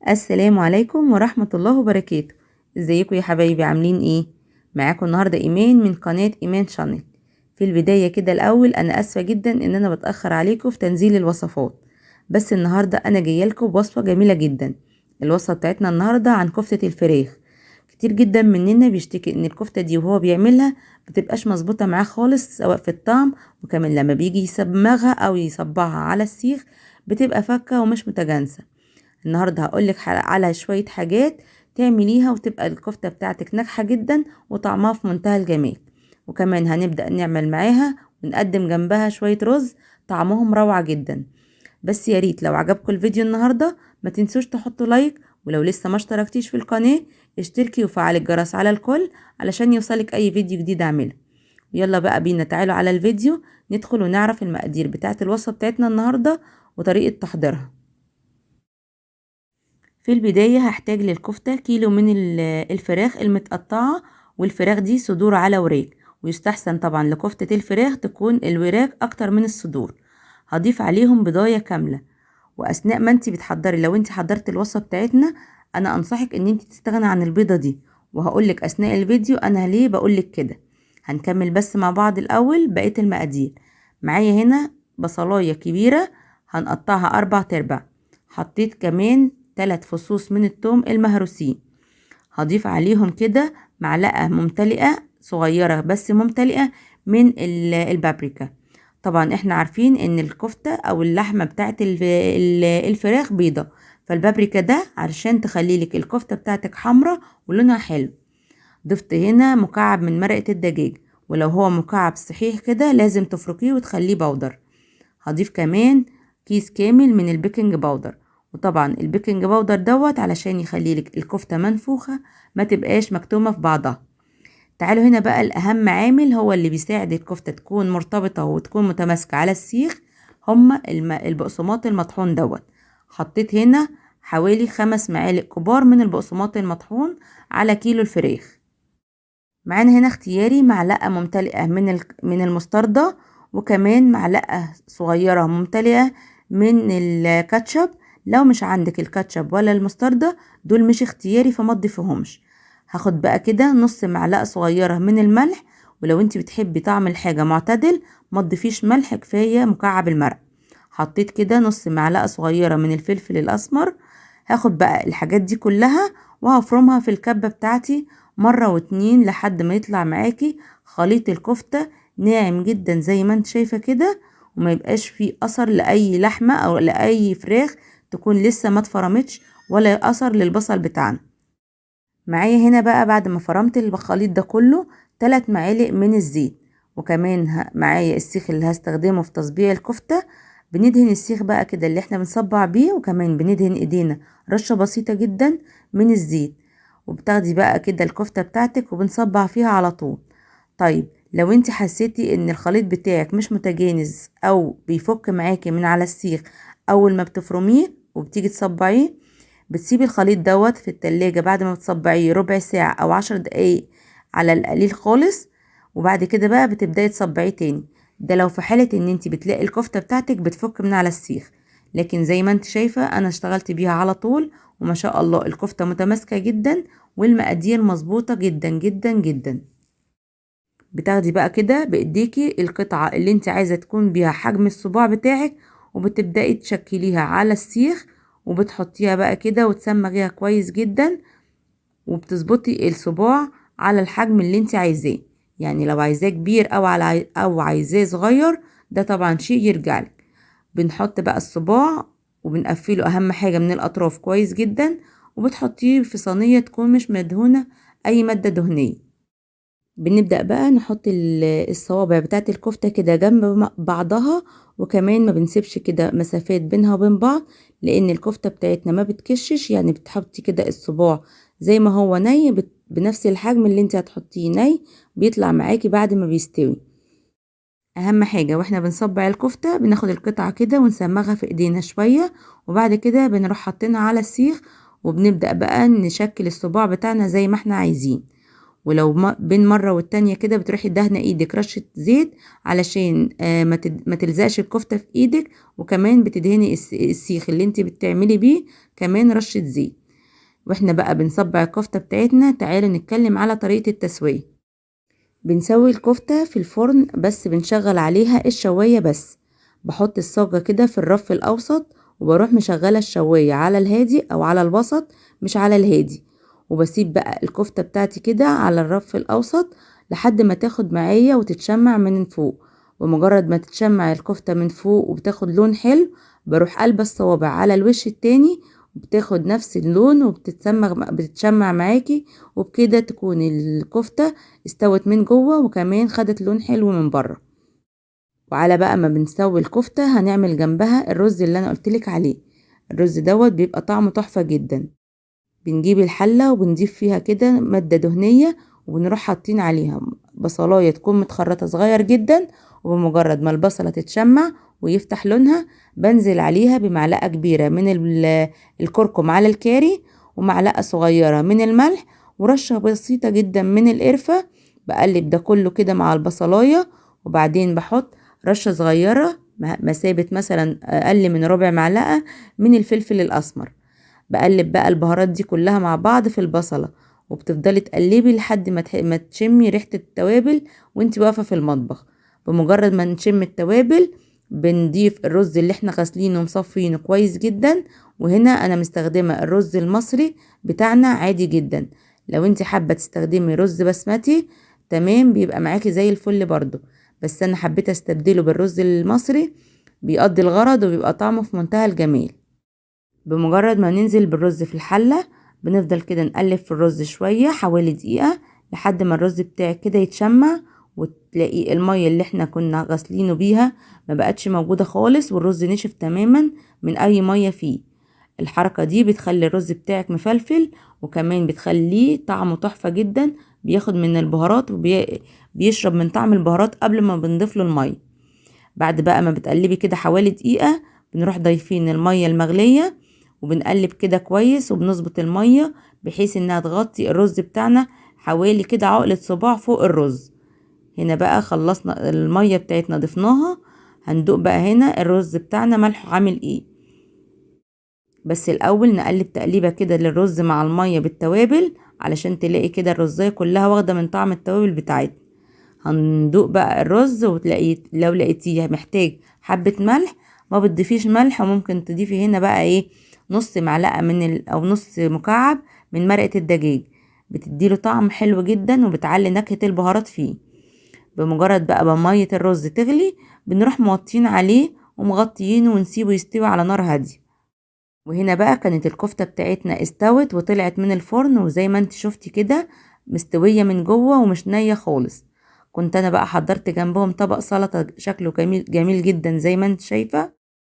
السلام عليكم ورحمة الله وبركاته. ازيكم يا حبايبي، عاملين ايه؟ معاكم النهاردة ايمان من قناة ايمان channel. في البداية كده الاول انا اسفة جدا ان انا بتأخر عليكم في تنزيل الوصفات، بس النهاردة انا جاية لكم بوصفة جميلة جدا. الوصفة بتاعتنا النهاردة عن كفتة الفراخ. كتير جدا مننا بيشتكي ان الكفتة دي وهو بيعملها بتبقاش مظبوطة معاه خالص، سواء في الطعم وكمان لما بيجي يسمغها او يصبعها على السيخ بتبقى فكة ومش متجانسة. النهاردة هقولك على شوية حاجات تعمليها وتبقى الكفتة بتاعتك ناجحة جدا وطعمها في منتهى الجمال، وكمان هنبدأ نعمل معاها ونقدم جنبها شوية رز طعمهم روعة جدا. بس يا ريت لو عجبكم الفيديو النهاردة ما تنسوش تحطوا like، ولو لسه ما اشتركتيش في القناة اشتركي وفعلي الجرس على الكل علشان يوصلك اي فيديو جديد اعمله. يلا بقى بينا، تعالوا على الفيديو ندخل ونعرف المقادير بتاعت الوصفة بتاعتنا النهاردة وطريقة تحضيرها. في البداية هحتاج للكفتة كيلو من الفراخ المتقطعة، والفراخ دي صدور على وراك، ويستحسن طبعا لكفتة الفراخ تكون الوراك اكتر من الصدور. هضيف عليهم بضاية كاملة. واثناء ما انتي بتحضري، لو انتي حضرتي الوصفة بتاعتنا انا انصحك ان انتي تستغني عن البيضة دي، وهقولك اثناء الفيديو انا ليه بقولك كده. هنكمل بس مع بعض الاول بقية المقادير. معايا هنا بصلاية كبيرة هنقطعها 4 ارباع، حطيت كمان 3 فصوص من التوم المهروسين، هضيف عليهم كده معلقة ممتلئة صغيرة بس ممتلئة من البابريكا. طبعا احنا عارفين ان الكفتة او اللحمة بتاعت الفراخ بيضة، فالبابريكا ده علشان تخلي لك الكفتة بتاعتك حمرة ولونها حلو. ضفت هنا مكعب من مرقة الدجاج، ولو هو مكعب صحيح كده لازم تفركيه وتخليه powder. هضيف كمان كيس كامل من ال baking powder، وطبعا ال baking powder دوت علشان يخلي لك الكفتة منفوخة ما تبقاش مكتومة في بعضها. تعالوا هنا بقى الأهم عامل هو اللي بيساعد الكفتة تكون مرتبطة وتكون متماسكة على السيخ، هما البقسماط المطحون دوت. حطيت هنا حوالي 5 معالق كبار من البقسماط المطحون على كيلو الفراخ. معانا هنا اختياري معلقة ممتلئة من المستردة، وكمان معلقة صغيرة ممتلئة من الكاتشب. لو مش عندك الكاتشب ولا المستردة دول مش اختياري فما تضيفيهمش. هاخد بقى كده نص معلقة صغيرة من الملح، ولو انت بتحبي طعم الحاجة معتدل ما تضيفيش ملح، كفاية مكعب المرق. حطيت كده نص معلقة صغيرة من الفلفل الأسمر. هاخد بقى الحاجات دي كلها وهفرمها في الكبة بتاعتي مرة واتنين لحد ما يطلع معاكي خليط الكفتة ناعم جدا زي ما انت شايفة كده، وما يبقاش فيه أثر لأي لحمة أو لأي فراخ تكون لسه ما اتفرمتش، ولا أثر للبصل بتاعنا. معايا هنا بقى بعد ما فرمت الخليط ده كله 3 معالق من الزيت، وكمان معايا السيخ اللي هستخدمه في تصبيع الكفتة. بندهن السيخ بقى كده اللي احنا بنصبع بيه، وكمان بندهن ايدينا رشة بسيطة جدا من الزيت، وبتاخدي بقى كده الكفتة بتاعتك وبنصبع فيها على طول. طيب لو انت حسيتي ان الخليط بتاعك مش متجانس او بيفك معاكي من على السيخ اول ما بتفرميه وبتيجي تصبعيه، بتسيبي الخليط دوت في التلاجة بعد ما بتصبعيه ربع ساعة او 10 دقايق على القليل خالص، وبعد كده بقى بتبداي تصبعيه تاني. ده لو في حالة ان انت بتلاقي الكفتة بتاعتك بتفك من على السيخ، لكن زي ما انت شايفة انا اشتغلت بيها على طول وما شاء الله الكفتة متماسكة جدا والمقادير مظبوطة جدا جدا جدا. بتاخدي بقى كده بايديكي القطعة اللي انت عايزة تكون بيها حجم الصباع بتاعك، وبتبدأي تشكليها على السيخ، وبتحطيها بقى كده وتسمغيها كويس جدا، وبتظبطي الصباع على الحجم اللي انت عايزاه. يعني لو عايزاه كبير او عايزاه صغير ده طبعا شيء يرجعلك. بنحط بقى الصباع وبنقفله اهم حاجة من الاطراف كويس جدا، وبتحطيه في صينية تكون مش مدهونة اي مادة دهنية. بنبدأ بقى نحط الصوابع بتاعت الكفتة كده جنب بعضها، وكمان ما بنسيبش كده مسافات بينها وبين بعض، لان الكفتة بتاعتنا ما بتكشش. يعني بتحطي كده الصباع زي ما هو ني بنفس الحجم اللي انت هتحطيه ني بيطلع معاكي بعد ما بيستوي. اهم حاجة واحنا بنصبع الكفتة بناخد القطعة كده ونسمغها في ايدينا شوية، وبعد كده بنروح حاطينها على السيخ، وبنبدأ بقى نشكل الصباع بتاعنا زي ما احنا عايزين. ولو بين مرة والتانية كده بتروحي دهنة ايدك رشة زيت علشان ما تلزقش الكفتة في ايدك، وكمان بتدهني السيخ اللي انت بتعملي بيه كمان رشة زيت. واحنا بقى بنصبع الكفتة بتاعتنا، تعالوا نتكلم على طريقة التسوية. بنسوي الكفتة في الفرن، بس بنشغل عليها الشواية بس. بحط الصاجة كده في الرف الأوسط، وبروح مشغلة الشواية على الهادي أو على الوسط، مش على الهادي، وبسيب بقى الكفتة بتاعتي كده على الرف الأوسط لحد ما تاخد معايا وتتشمع من فوق. ومجرد ما تتشمع الكفتة من فوق وبتاخد لون حلو، بروح قلبة الصوابع على الوش التاني، وبتاخد نفس اللون وبتتشمع معاكي، وبكده تكون الكفتة استوت من جوه وكمان خدت لون حلو من بره. وعلى بقى ما بنسوي الكفتة هنعمل جنبها الرز اللي انا قلتلك عليه. الرز دوت بيبقى طعمه تحفة جدا. بنجيب الحلة وبنضيف فيها كده مادة دهنية، وبنروح حاطين عليها بصلاية تكون متخرطة صغير جدا، وبمجرد ما البصلة تتشمع ويفتح لونها بنزل عليها بمعلقة كبيرة من الكركم على الكاري، ومعلقة صغيرة من الملح، ورشة بسيطة جدا من القرفة. بقلب ده كله كده مع البصلاية، وبعدين بحط رشة صغيرة مسافة مثلا أقل من ربع معلقة من الفلفل الأسمر. بقلب بقى البهارات دي كلها مع بعض في البصلة، وبتفضلي تقلبي لحد ما تشمي ريحة التوابل وانتي واقفة في المطبخ. بمجرد ما نشم التوابل بنضيف الرز اللي احنا غاسلينه ومصفينه كويس جدا. وهنا انا مستخدمة الرز المصري بتاعنا عادي جدا، لو انتي حابة تستخدمي رز بسمتي تمام بيبقى معاكي زي الفل برضو، بس انا حبيت استبدله بالرز المصري، بيقضي الغرض وبيبقى طعمه في منتهى الجمال. بمجرد ما ننزل بالرز في الحلة بنفضل كده نقلب في الرز شوية حوالي دقيقة لحد ما الرز بتاعك كده يتشمع، وتلاقي المية اللي احنا كنا غاسلينه بيها ما بقتش موجودة خالص، والرز نشف تماما من اي مية فيه. الحركة دي بتخلي الرز بتاعك مفلفل، وكمان بتخليه طعمه تحفة جدا، بياخد من البهارات وبيشرب من طعم البهارات قبل ما بنضيف له المية. بعد بقى ما بتقلبي كده حوالي دقيقة بنروح ضايفين المية المغلية، وبنقلب كده كويس، وبنظبط المية بحيث انها تغطي الرز بتاعنا حوالي كده عقلة صباع فوق الرز. هنا بقى خلصنا المية بتاعتنا ضفناها، هندوق بقى هنا الرز بتاعنا ملحه عامل ايه. بس الاول نقلب تقليبة كده للرز مع المية بالتوابل علشان تلاقي كده الرزاية كلها واخدة من طعم التوابل بتاعتنا. هندوق بقى الرز، وتلاقي لو لقيتيه محتاج حبة ملح ما بتضيفيش ملح، وممكن تضيفي هنا بقى ايه نص معلقة من او نص مكعب من مرقة الدجاج، بتديله طعم حلو جدا وبتعلي نكهة البهارات فيه. بمجرد بقى ما مية الرز تغلي بنروح موطين عليه ومغطيينه ونسيبه يستوي على نار هادية. وهنا بقى كانت الكفتة بتاعتنا استوت وطلعت من الفرن، وزي ما انت شفتي كده مستوية من جوه ومش نية خالص. كنت انا بقى حضرت جنبهم طبق سلطة شكله جميل جميل جدا زي ما انت شايفة،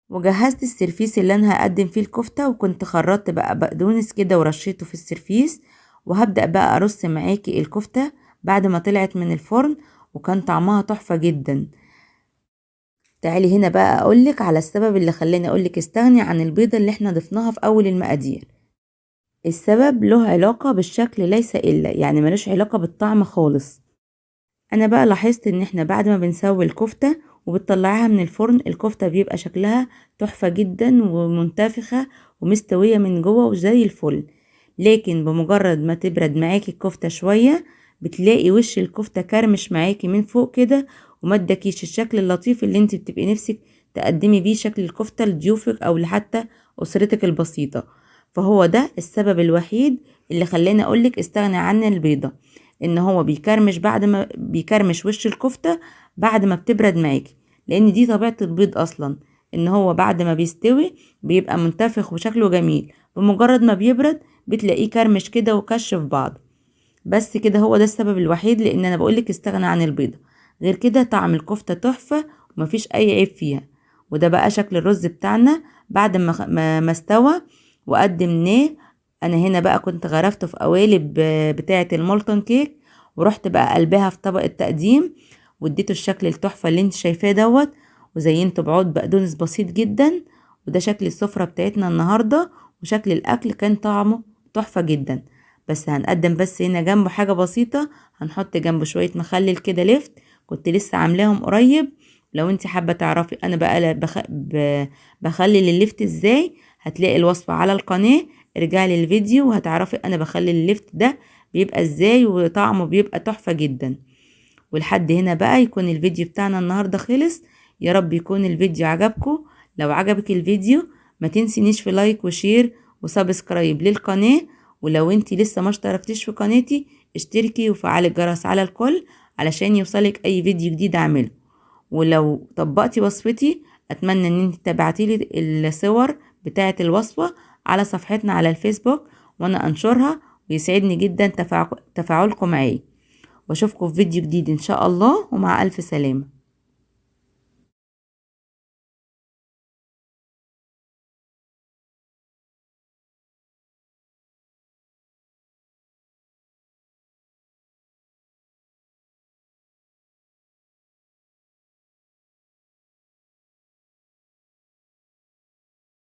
وجهزت السرفيس اللي انا هقدم فيه الكفتة، وكنت خرطت بقى بقدونس كده ورشيته في السرفيس. وهبدأ بقى ارص معاكي الكفتة بعد ما طلعت من الفرن، وكان طعمها تحفة جدا. تعالي هنا بقى اقولك على السبب اللي خلاني اقولك استغني عن البيضة اللي احنا ضفناها في اول المقادير. السبب له علاقة بالشكل ليس الا، يعني ملوش علاقة بالطعم خالص. انا بقى لاحظت ان احنا بعد ما بنسوي الكفتة وبتطلعيها من الفرن الكفتة بيبقى شكلها تحفة جدا ومنتفخة ومستوية من جوه وزي الفل، لكن بمجرد ما تبرد معاكي الكفتة شوية بتلاقي وش الكفتة كرمش معاكي من فوق كده، وما اداكيش الشكل اللطيف اللي انت بتبقي نفسك تقدمي بيه شكل الكفتة لضيوفك او لحتى اسرتك البسيطة. فهو ده السبب الوحيد اللي خلاني اقولك استغني عن البيضة، ان هو بيكرمش بعد ما بيكرمش وش الكفتة بعد ما بتبرد معاكي، لان دي طبيعة البيض اصلا، ان هو بعد ما بيستوي بيبقى منتفخ وشكله جميل، بمجرد ما بيبرد بتلاقيه كرمش كده وكش في بعض. بس كده هو ده السبب الوحيد لان انا بقولك استغنى عن البيضة، غير كده طعم الكفتة تحفة ومفيش اي عيب فيها. وده بقى شكل الرز بتاعنا بعد ما استوى وقدمناه. انا هنا بقى كنت غرفته في قوالب بتاعة ال molten cake، ورحت بقى قلبها في طبق التقديم واديته الشكل التحفة اللي انت شايفاه دوت، وزينته بعود بقدونس بسيط جدا. وده شكل السفرة بتاعتنا النهاردة، وشكل الاكل كان طعمه تحفة جدا. بس هنقدم بس هنا جنبه حاجة بسيطة، هنحط جنبه شوية مخلل كده لفت كنت لسه عاملاهم قريب. لو انت حابة تعرفي انا بقى بخلل اللفت ازاي، هتلاقي الوصفة على القناة، ارجعي للفيديو وهتعرفي انا بخلل اللفت ده بيبقى ازاي وطعمه بيبقى تحفة جدا. ولحد هنا بقى يكون الفيديو بتاعنا النهاردة خلص. يا رب يكون الفيديو عجبكم. لو عجبك الفيديو ما تنسينيش في like و share و subscribe للقناة، ولو انت لسه ما اشتركتيش في قناتي اشتركي وفعلي الجرس على الكل علشان يوصلك اي فيديو جديد اعمله. ولو طبقتي وصفتي اتمنى ان انت تبعتيلي الصور بتاعة الوصفة على صفحتنا على الفيسبوك وانا انشرها، ويسعدني جدا تفاعلكم معايا. واشوفكم في فيديو جديد ان شاء الله، ومع الف سلامة.